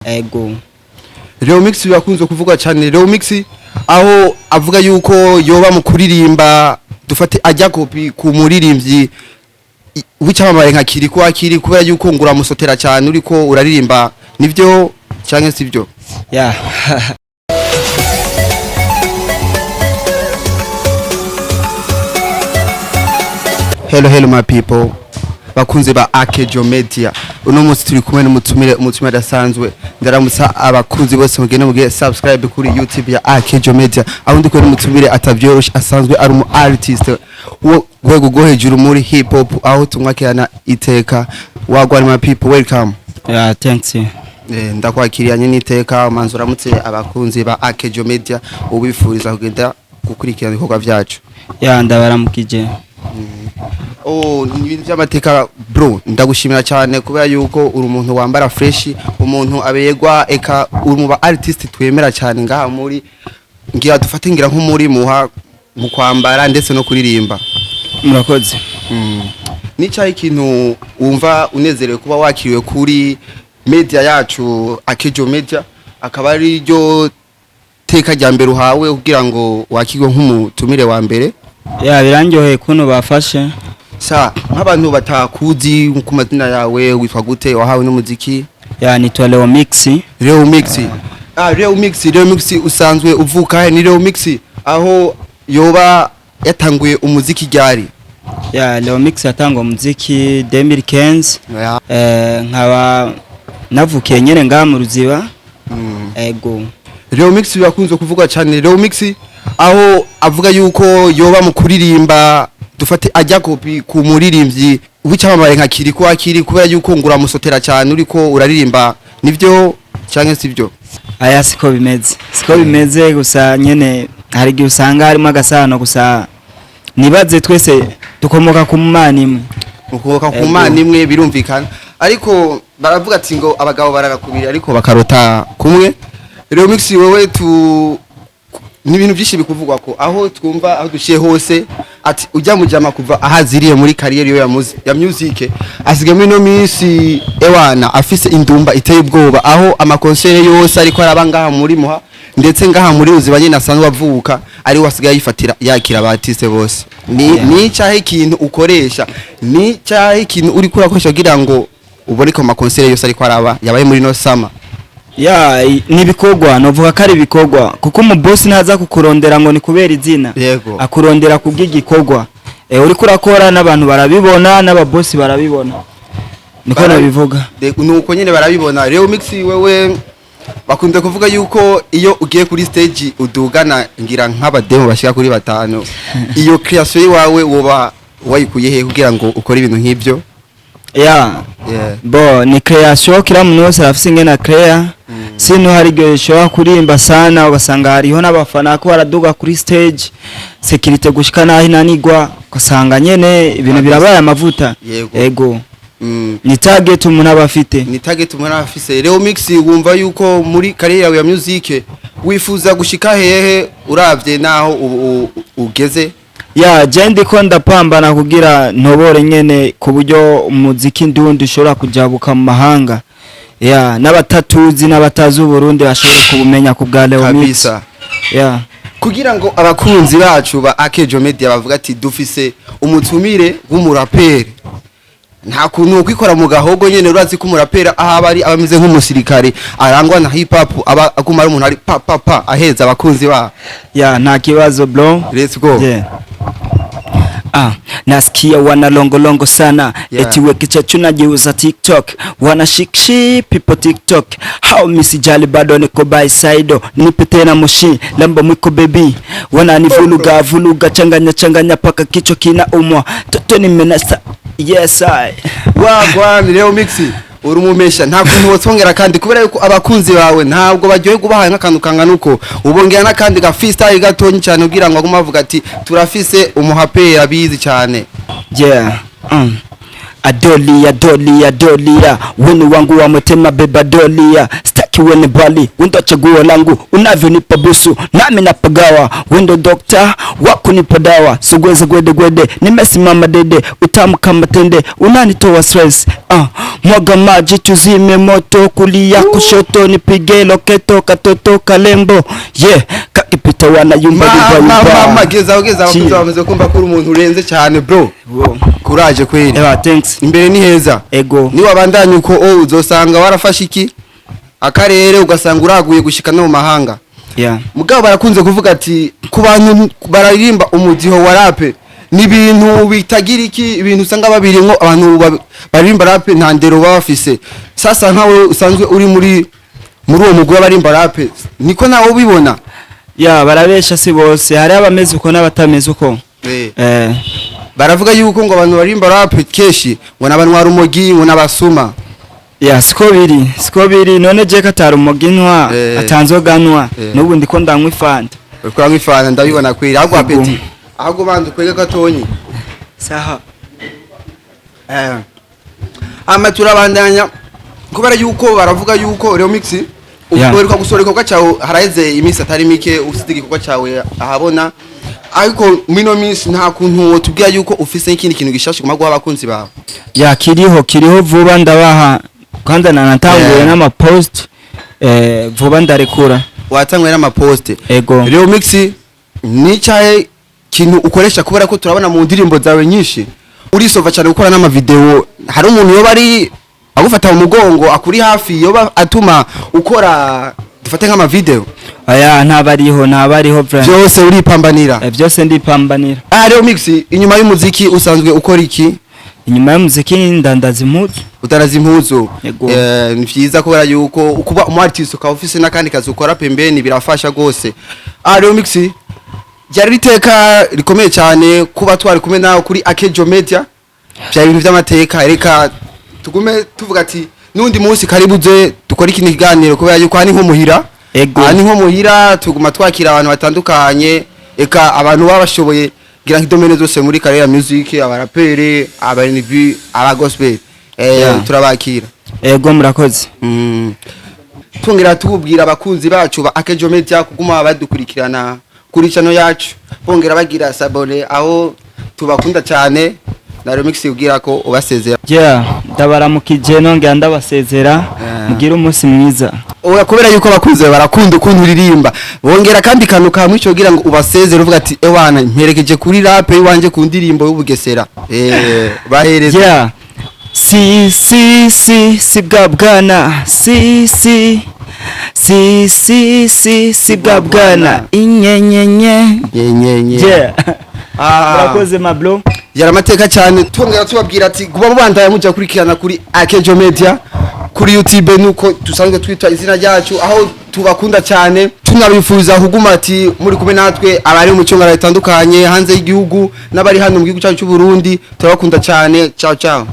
Ego. Leo Mix yakunze kuvugwa cyane. Leo Mix aho avuga yuko yoba mu kuririmba, dufate ajya kopi ku muririmbyi w'icyamamare nka Kirikou Akili, kubera yuko ngo uramusotera cyane uriko uraririmba. Nivyo cyangwa sivyo? Yeah. Hello, hello my people, bakunze ba Akejo Media. Uno munsi turi kumwe n'umutumire, umutumire adasanzwe. Ndaramutsa abakunzi bose mugende mugiye subscribe kuri YouTube ya Akejo Media, aho ndi kumwe n'umutumire atavyoroshe, asanzwe ari umu artist wo rwego rwo hejuru muri hip hop, aho tumwakirana iteka. Wagwan my people, welcome. Yeah, thanks. Ndakwakiranye n'iteka. Manzi uramutse abakunzi ba Akejo Media, ubifuriza kugenda gukurikirana ibikorwa vyacu. Yeah, ndabaramukije. Oh, ni ibintu by'amateka bro. Ndagushimira cyane kubera yuko uri umuntu wambara fresh, umuntu aberwa, eka uri mu ba artist twemera cyane ngaha muri, ngira dufate ngira nko muri muha mu kwambara ndetse no kuririmba. Murakoze. Nicaye ikintu wumva unezerewe kuba wakiriwe kuri media yacu Akejo Media, akaba ari ryo teka rya mbere uhawe kugira ngo wakirwe nk'umutumire wa mbere? Yeah, birandyoheye kuno bafashe. Sa nk'abantu batakuzi ku mazina yawe, witwa gute, wahawe n'umuziki? Yeah, nitwa Leo Mix. Leo Mix. Ah, Leo Mix, Leo Mix usanzwe uvuka he? Ni Leo Mix aho yoba yatanguye umuziki ryari? Yeah, Leo Mix yatangwa umuziki 2015. Nkaba navukiye nyene ngaha mu Ruziba. Ego. Leo Mix yakunze kuvugwa cyane. Leo Mix aho avuga yuko yoba mu kuririmba, dufate ajya kopi ku muririmbyi w'icyamamare nka Kirikou Akili, kubera yuko ngo uramusotera cyane uriko uraririmba. Nivyo cyangwa sivyo? Aya, siko bimeze. Siko bimeze, gusa nyene hari igihe usanga harimo agasano, gusa nibaze twese dukomoka ku Mana imwe. Mukomoka ku Ego. Mana imwe, birumvikana, ariko baravuga ati ngo abagabo barara kubiri ariko bakarota kumwe. Leo Mix, wewe tu ni ibintu byinshi bikuvugwa ko aho twumva, aho duciye hose, ati ujya mujama kuva ahaziriye muri carrière yo ya music, asigaye muri no minsi ewana afise indumba iteye ubwoba, aho amakonsere yose ariko araba ngaha muri muha ndetse ngaha muri Ruziba nyine asanzwe avuka, ari wasigaye yifatira yakira aba artiste bose. Ni ni cyahe ikintu ukoresha, ni cyahe ikintu uri kurakoresha kugira ngo uboneke mu makonsere yose ariko araba yabaye muri no summer? Ya, ni ibikorwa, novuga ko ari ibikorwa, kuko umubosi ntaza kukurondera ngo ni kubera izina. Akurondera kubw'igikorwa uriko urakora, n'abantu barabibona, n'ababosi barabibona, niko nabivuga. Nuko nyine barabibona. Leo Mix, wewe bakunze kuvuga yuko iyo ugiye kuri stage udugana ngira nk'abademo bashika kuri batanu. Iyo creation yawe woba wayikuye he kugira ngo ukore ibintu nk'ibyo? Ya. Bo, ni creation, kila muntu wese arafise ingene create. Sino hari igihe ushobora kuririmba sana, ugasanga hariho n'abafana ko baraduga kuri stage, sécurité gushika naho inanigwa, ugasanga nyene ibintu birabaye amavuta. Ego. Ni target umuntu aba afite. Ni target umuntu aba afise. Leo Mix, wumva yuko muri carrière yawe ya music wifuza gushika hehe uravye naho ugeze? Ya, je ndiko ndapambana kugira ntobore nyene ku buryo umuziki ndundi ushobora kujabuka mu mahanga, ya, n'abatatuzi n'abatazi Uburundi bashobore kubumenya ku bwa Leo Mix. Kabisa. Ya. Kugira ngo abakunzi bacu ba Akejo Media bavuga ati dufise umutumire w'umuraperi, nta kuntu kwikora mu gahogo nyene. Urazi ko umuraperi aho aba ari aba ameze nk'umusirikare arangwa na hip hop, aba aguma ari umuntu ari pa pa pa aheza abakunzi ba. Ya, nta kibazo bro. Let's go. Yeah. Ah, nasikia wana longolongo sana. Eti wekichachu najiuza TikTok, wana shikshi people TikTok hao, misijali bado niko by side, nipe tena moshi lamba mwiko baby, wananivuluga vuluga, changanya changanya paka kichwa kina umwa, toto nimenasa, yes I. Wagwan Leo Mix, uri umumesha, nta kuntu wotongera kandi kubera yuko abakunzi bawe ntabwo baryoherwa ubahaye nk'akantu kangana uko, ubongera n'akandi ga freestyle gatonyi cyane kugira ngo agume avuga ati turafise umuhaperi abizi cyane. Yeah. Adolia dolia dolia, wenu wangu wa motema beba dolia, staki. Aki we ni bali, wendo chaguo langu, unavyonipa busu nami napagawa, wendo dokta wakunipa dawa, sogweza gwede gwede, nimesimama dede, utamu kama tende, unanitoa stress. Mwaga maji tuzime moto, kulia kushoto, nipige loketo, katoto kalembo, yeah, kakipita wana yumba yumba yumba. Mama, gezaho gezaho. Chill. Abakunzi bamaze kumva ko uri umuntu urenze cyane, bro. Wow. Kuraje kweli. Eba, thanks. Imbere ni heza. Ego. Niwabandanya uko, uzosanga warafashe iki akarere, ugasanga uraguye gushika no mu mahanga. Mugabo barakunze kuvuga ati ku bantu bararirimba umudiho wa rap ni ibintu bitagira iki, ibintu usanga babirimwo abantu baririmba rap nta ndero baba bafise. Sasa nkawe usanzwe uri muri uwo mugwi w'abarimba rap, niko nawe ubibona? Ya, barabesha, si bose, hari abameze uko n'abatameze uko. Baravuga yuko ngo abantu baririmba rap kenshi ngo n'abanwa rumogi, ngo n'abasuma. Ya, siko biri, siko biri. None je katari umugi ntwa, atanzoga ntwa, n'ubu ndiko ndanywa ifanta. Uriko uranywa ifanta, ndabibona kweli. Ahubwo Ego. apeti, ahubwo banza ukwege gatonyi. Saha. Ama turabandanya kubera yuko baravuga yuko Leo Mix uheruka gusohora igikorwa cyawe, haraheze iminsi atari mike ufite igikorwa cyawe ahabona, ariko mino minsi nta kuntu wotubwira yuko ufise ikindi kintu gishasha kuguma guha abakunzi bawe? Ya, kiriho, kiriho vuba ndabaha. Kwanza nanatanguye n'amapost, vuba ndarekura. Watanguye n'amaposte? Ego. Leo Mix, ni cyahe kintu ukoresha, kubera ko turabona mu ndirimbo zawe nyinshi urisova cyane gukora n'amavideo? Hari umuntu yoba ari agufata mu mugongo, akuri hafi, yoba atuma ukora, dufate nk'amavideo? Aya, ntabariho, ntabariho vraiment. Byose uripambanira? Byose ndipambanira. Ah, Leo Mix, inyuma y'umuziki usanzwe ukora iki? Inyuma y'umuziki ndandaza impuzu. Utaraza impuzu? Yego. Ni vyiza kubera yuko kuba umu artist ukaba ufise n'akandi kazi ukora pembeni birafasha gose. Ah, Leo Mix, ryari iteka rikomeye cyane kuba twari kumwe nawe kuri Akejo Media, byari ibintu by'amateka. Reka tugume tuvuga ati n'undi munsi karibuze dukore ikindi kiganiro, kubera yuko aha ni nko muhira. Ego. Aha ni nko muhira, tuguma twakira abantu batandukanye, eka abantu baba bashoboye ngira nk'idomaine zose muri carrière music, abaraperi, aba R&B, aba gospel, turabakira. Ego, murakoze. Twongera tubwira abakunzi bacu ba Akejo Media kuguma badukurikirana kuri channel yacu, bongera bagira s'abonner, aho tubakunda cyane. Na Remix, ubwira ko ubasezera. Yeah, ndabaramukije nongera ndabasezera. Mugire umunsi mwiza. Oya, kubera yuko abakunzi bawe barakunda ukuntu uririmba, bongera kandi kantu kamwe ico kugira ngo ubasezere, uvuga ati: "Ewana, mperekeje kuri rap iwanje ku ndirimbo y'Ubugesera." Bahereza. Yeah. Si si si si bwa bwana, si si si si si si bwa bwana, inyenyenye. Nyenyenye. Yeah. Ah. Murakoze, mablo. Yari amateka cyane. Twongera tubabwira ati guba mubandanya mujya kurikirana kuri Akejo Media kuri YouTube, nuko dusanzwe twitwa izina ryacu, aho tubakunda cyane, tunabifuza kuguma ati muri kumwe natwe, abari mu cyongera bitandukanye hanze y'igihugu n'abari hano mu gihugu cyacu cy'u Burundi, turabakunda cyane. Ciao ciao.